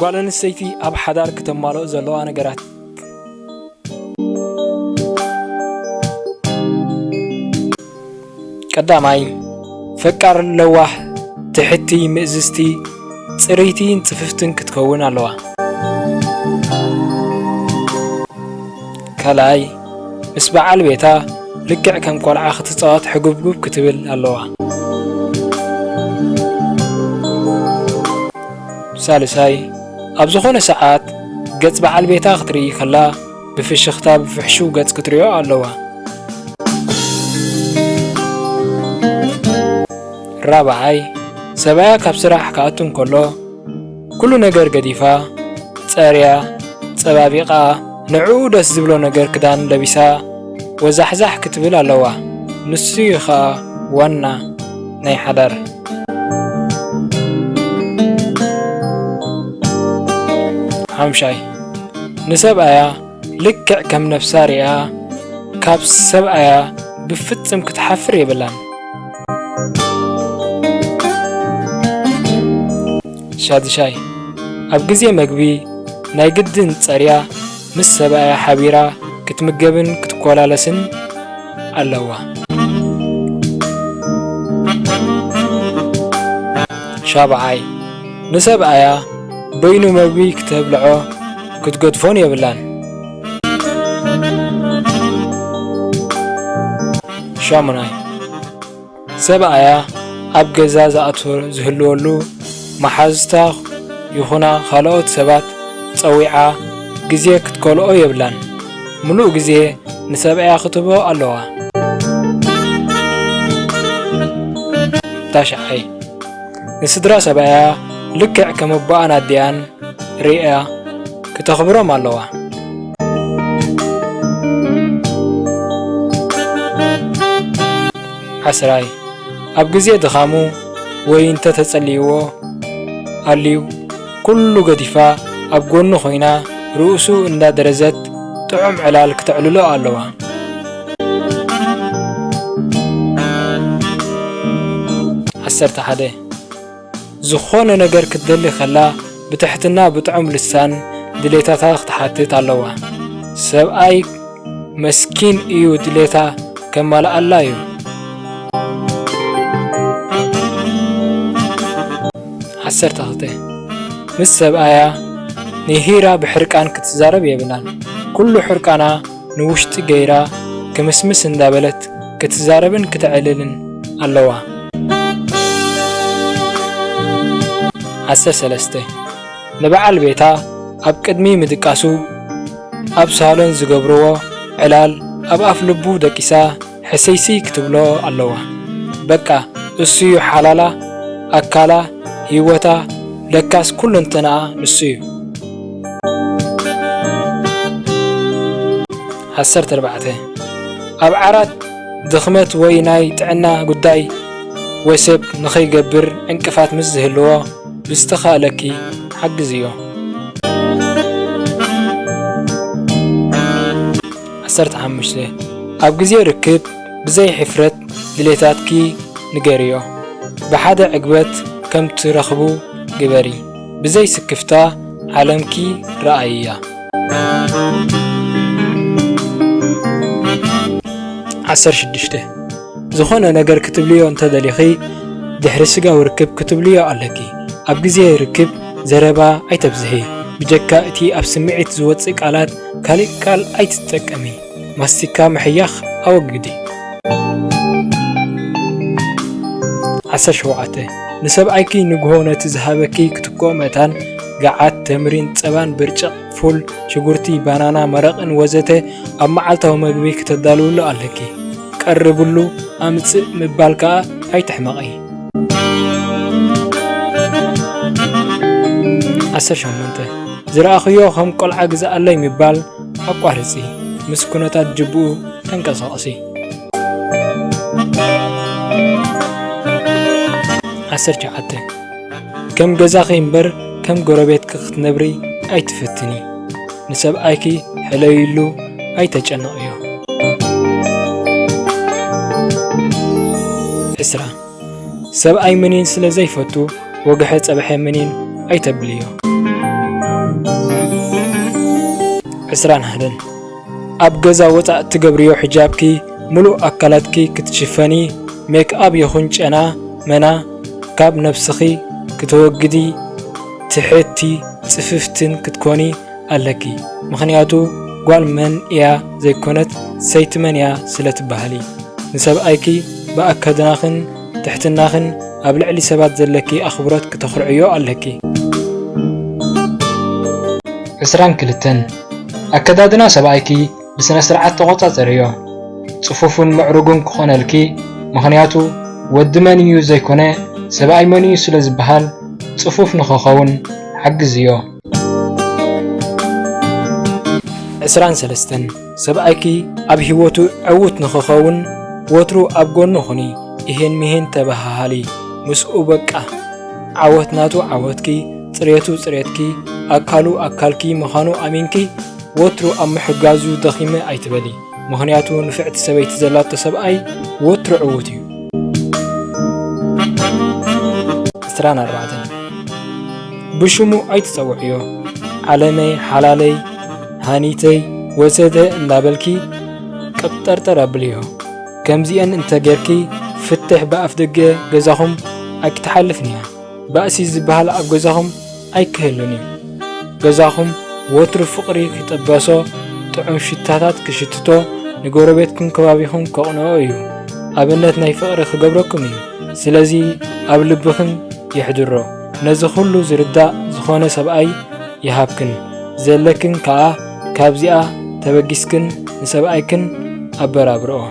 ጓል ኣንስተይቲ ኣብ ሓዳር ክተማልኦ ዘለዋ ነገራት። ቀዳማይ፣ ፈቃር፣ ለዋህ፣ ትሕቲ፣ ምእዝዝቲ፣ ጽርይትን ጽፍፍትን ክትከውን ኣለዋ። ካልኣይ፣ ምስ በዓል ቤታ ልክዕ ከም ቆልዓ ክትጻወት ሕጉብጉብ ክትብል ኣለዋ። ሳልሳይ፣ ኣብ ዝኾነ ሰዓት ገጽ በዓል ቤታ ክትርኢ ከላ ብፍሽኽታ ብፍሕሹው ገጽ ክትሪኦ ኣለዋ። ራብዓይ፣ ሰብኣያ ካብ ስራሕ ክኣቱ እንከሎ፣ ኩሉ ነገር ገዲፋ፣ ጸርያ፣ ጸባቢቓ፣ ንዕኡ ደስ ዝብሎ ነገር ክዳን ለቢሳ፣ ወዛሕዛሕ ክትብል ኣለዋ። ንሱ እዩ ኸኣ ዋና ናይ ሓዳር። ሓምሻይ፣ ንሰብኣያ ልክዕ ከም ነፍሳ ሪኣ፣ ካብ ሰብኣያ ብፍጽም ክትሓፍር የብላን። ሻድሻይ፣ ኣብ ግዜ መግቢ ናይ ግድን ጸርያ ምስ ሰብኣያ ሓቢራ ክትምገብን ክትኮላለስን ኣለዋ። ሻብዓይ፣ ንሰብኣያ በይኑ መግቢ ክተብልዖ ክትገድፎን የብላን። ሻሙናይ፣ ሰብኣያ ኣብ ገዛ ዝኣትዎ ዝህልወሉ መሓዙታ ይኹና ካልኦት ሰባት ጸዊዓ ግዜ ክትከልኦ የብላን። ምሉእ ግዜ ንሰብኣያ ክትህቦ ኣለዋ። ታሽዓይ፣ ንስድራ ሰብኣያ ልክዕ ከም ኣቦኣን ኣዲኣን ርእያ ክተኽብሮም ኣለዋ። ዓስራይ፣ ኣብ ግዜ ድኻሙ ወይ እንተ ተጸልይዎ ኣልዩ፣ ኩሉ ገዲፋ ኣብ ጎኑ ኮይና ርእሱ እንዳደረዘት ጥዑም ዕላል ክተዕልሎ ኣለዋ። ዓሰርተ ሓደ፣ ዝኾነ ነገር ክትደሊ ከላ ብትሕትና ብጥዑም ልሳን ድሌታታ ክትሓትት ኣለዋ። ሰብኣይ መስኪን እዩ፣ ድሌታ ከማልኣላ እዩ። ዓሰርተ ክልተ፣ ምስ ሰብኣያ ንሂራ ብሕርቃን ክትዛረብ የብላን። ኩሉ ሕርቃና ንውሽጢ ገይራ ክምስምስ እንዳበለት ክትዛረብን ክተዕልልን ኣለዋ። ዓሰርተ ሰለስተ፣ ንበዓል ቤታ ኣብ ቅድሚ ምድቃሱ ኣብ ሳሎን ዝገብርዎ ዕላል ኣብ ኣፍ ልቡ ደቂሳ ሕስይስይ ክትብሎ ኣለዋ። በቃ እሱ'ዩ ሓላላ፣ ኣካላ፣ ህይወታ፣ ለካስ ኩለንተናኣ ንሱ'ዩ። ዓሰርተ ኣርባዕተ፣ ኣብ ዓራት ድኽመት ወይ ናይ ጥዕና ጉዳይ ወሰብ ንኸይገብር ዕንቅፋት ምስ ዝህልዎ፣ ብዝተኻእለኪ ሓግዝዮ። ዓሰርተ ሓሙሽተ፣ ኣብ ግዜ ርክብ ብዘይ ሕፍረት ድሌታትኪ ንገርዮ። ብሓደ ዕግበት ከም ትረኽቡ ግበሪ። ብዘይ ስክፍታ ዓለምኪ ረኣይያ። ዓሰርተ ሽዱሽተ፣ ዝኾነ ነገር ክትብልዮ እንተደሊኺ፣ ድሕሪ ስጋዊ ርክብ ክትብልዮ ኣለኪ። ኣብ ግዜ ርክብ ዘረባ ኣይተብዝሒ። ብጀካ እቲ ኣብ ስምዒት ዝወጽእ ቃላት፣ ካልእ ቃል ኣይትጠቀሚ። ማስቲካ ምሕያኽ ኣወግዲ። ዓሰርተ ሸውዓተ፣ ንሰብኣይኪ ንግሆ ነቲ ዝሃበኪ ክትክኦ መታን፣ ገዓት፣ ተምሪን ጸባን፣ ብርጭቕ፣ ፉል፣ ሽጉርቲ፣ ባናና፣ መረቕን ወዘተ ኣብ መዓልታዊ መግቢ ክተዳልውሉ ኣለኪ። ቀርብሉ፣ ኣምጽእ ምባል ከኣ ኣይትሕመቒ። ዓሰርተ ሸሞንተ፣ ዝረኣኽዮ ከም ቆልዓ ግዝኣለይ ምባል ኣቋርጺ፣ ምስ ኩነታት ጅብኡ ተንቀሳቐሲ። ዓሰርተ ትሽዓተ፣ ከም ገዛኺ እምበር ከም ጎረቤትኪ ክትነብሪ ኣይትፍትኒ። ንሰብኣይኪ ሕለይሉ፣ ኣይተጨንቕዮ። ዕስራ፣ ሰብኣይ ምኒን ስለ ዘይፈቱ፣ ወግሐ ጸብሐ ምኒን ኣይተብልዮ። ዕስራን ሓደን። ኣብ ገዛ ወጻእ እትገብርዮ ሒጃብኪ ምሉእ ኣካላትኪ ክትሽፈኒ፣ ሜክኣብ ይኹን ጨና መና ካብ ነብስኺ ክተወግዲ፣ ትሕቲ ጽፍፍትን ክትኮኒ ኣለኪ። ምኽንያቱ ጓል መን እያ ዘይኮነት፣ ሰይቲ መን እያ ስለ ትበሃሊ። ንሰብኣይኪ ብኣከዳድናኽን ትሕትናኽን ኣብ ልዕሊ ሰባት ዘለኪ ኣኽብሮት ክተኹርዕዮ ኣለኪ። ዕስራን ክልተን። ኣከዳድና ሰብኣይኪ ብስነ ስርዓት ተቖጻጸርዮ። ጽፉፍን ምዕሩግን ክኾነልኪ፣ ምኽንያቱ ወዲ መን እዩ ዘይኮነ፣ ሰብኣይ መን እዩ ስለ ዝበሃል ጽፉፍ ንኽኸውን ሓግዝዮ። ዕስራን ሰለስተን። ሰብኣይኪ ኣብ ህይወቱ ዕዉት ንኽኸውን ወትሩ ኣብ ጎኑ ኩኒ። ኢሄን ሚሄን ተበሃሃሊ። ምስኡ በቃ። ዓወት ናቱ ዓወትኪ፣ ጽሬቱ ጽሬትኪ፣ ኣካሉ ኣካልኪ ምዃኑ ኣሚንኪ ወትሩ ኣብ ምሕጋዙ ደኺመ ኣይትበሊ። ምኽንያቱ ንፍዕቲ ሰበይቲ ዘላቶ ሰብኣይ ወትሩ ዕዉት እዩ። ዕስራን ኣርባዕተን። ብሽሙ ኣይትጸውዕዮ። ዓለመይ፣ ሓላለይ፣ ሃኒተይ ወዘተ እንዳበልኪ ቀብጠርጠር ኣብልዮ። ከምዚኤን እንተ ጌርኪ ፍትሕ ብኣፍ ደገ ገዛኹም ኣይክትሓልፍን እያ። ባእሲ ዝበሃል ኣብ ገዛኹም ኣይክህሉን እዩ። ገዛኹም ወትሩ ፍቕሪ ክጥበሶ፣ ጥዑም ሽታታት ክሽትቶ፣ ንጎረቤትኩም ከባቢኹም ከቕንኦ እዩ። ኣብነት ናይ ፍቕሪ ክገብረኩም እዩ። ስለዚ ኣብ ልብኽም የሕድሮ። ነዚ ኩሉ ዝርዳእ ዝኾነ ሰብኣይ ይሃብክን። ዘለክን ከኣ ካብዚኣ ተበጊስክን ንሰብኣይክን ኣበራብርኦ።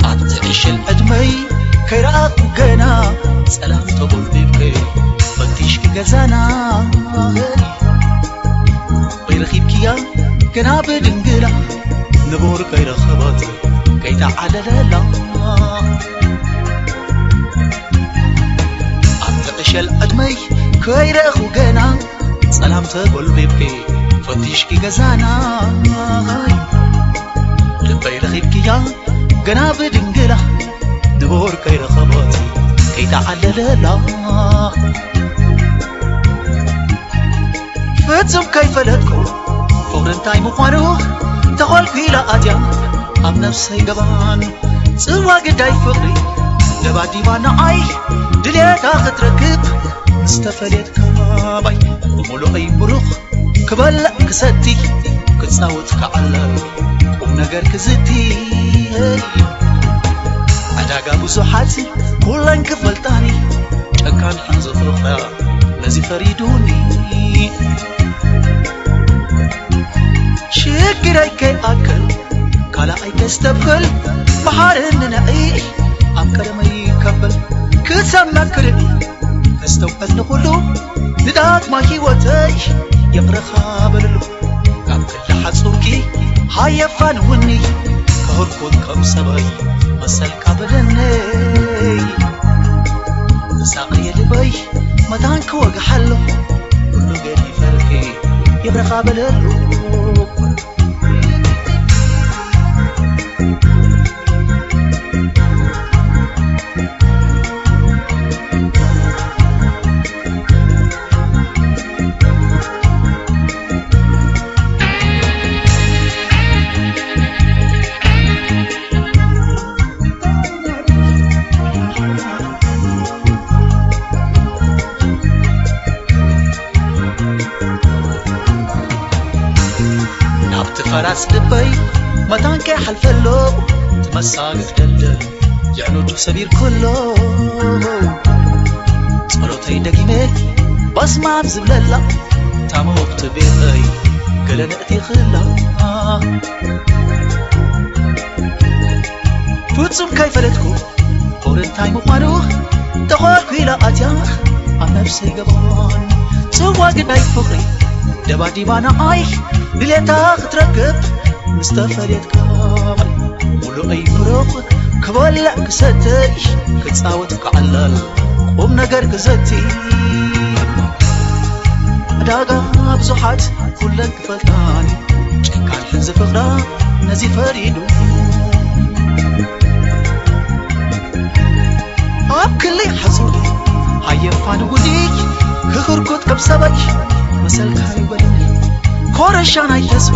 ኣብቲ ዕሸል ዕድመይ ከይረኣኹ ገና ጸላም ተጎልቢብኪ ፈቲሽኪ ገዛና ወይ ረኺብኪያ ገና ብድንግላ ንቡር ከይረኸበት ከይተዓለለላ ኣብቲ ዕሸል ዕድመይ ከይረእኹ ገና ጸላም ተጎልቢብኪ ፈቲሽኪ ገዛና ልበይ ረኺብኪያ ገና ብድንግላ ንቡር ከይረኸበት ከይተዓለለላ ፍጹም ከይፈለጥኩ ፍቕሪ እንታይ ምዃኑ ተኾልኩ ኢላ ኣትያ ኣብ ነፍሰይ ገባን ጽዋ ግዳይ ፍቕሪ ደባዲባ ንዓይ ድልየታ ክትረክብ ምስ ተፈለየት ካባይ ብምሉእይ ብሩኽ ክበልዕ ክሰቲ ክጻወት ክዓለብ ቁም ነገር ክዝቲ ዕዳጋ ብዙሓት ኩለን ክፈልጣኒ ጨካን ሓንዚ ፍቕራ ነዚ ፈሪዱኒ ሽግረይ ከይኣክል ካልኣይ ከስተብክል መሓርኒ ንዒ ኣብ ቀደመይ ከብል ክሰመክርኒ ከስተውዕል ንኹሉ ንዳግማይ ህይወተይ ይቕረኻ በልሉ ካብ ክሊ ሓጹርኪ ሃየፋን ውኒ ከህርኩት ከም ሰበይ መሰልካ በለነይ ተሳቕየ ልበይ መታን ክወግሓሎ ኩሉ ገዲፈልኪ ይቕረኻ በለሉ ናብቲ ፈራስ ልበይ መታን ከይሓልፈሎ ትመሳግፍ ደልደል የዕኑዱ ሰቢር ኩሎ ጸሎተይ ደጊመ በስማም ዝብለላ ታመወቅቲ ቤተይ ገለ ነእቲ ክላ ፍጹም ከይፈለጥኩ ፍቕሪ እንታይ ምዃኑ ተኾልኩላ ኣትያ ኣብ ነፍሰይ ገባን። ጽዋ ግዳይ ፍቕሪ ደባዲባ ንዓይ ድሌታ ክትረክብ ምስ ተፈልየት ካብ። ሙሉእይ ሙሉቕ ክበልዕ ክሰትይ ክጻወት ክዓለል ቁም ነገር ክዘቲ። ዕዳጋ ብዙሓት ኩለን ክፈልጣን ጨካን ሕዚ ፍቕራ ነዚ ፈሪዱ። ኣብ ክሊ ሓዙሪ ሃየፋን ጉዲ ክኽርኩት ከም ሰበይ መሰልካ ይበል ኮረሻ ናይ ተስፋ።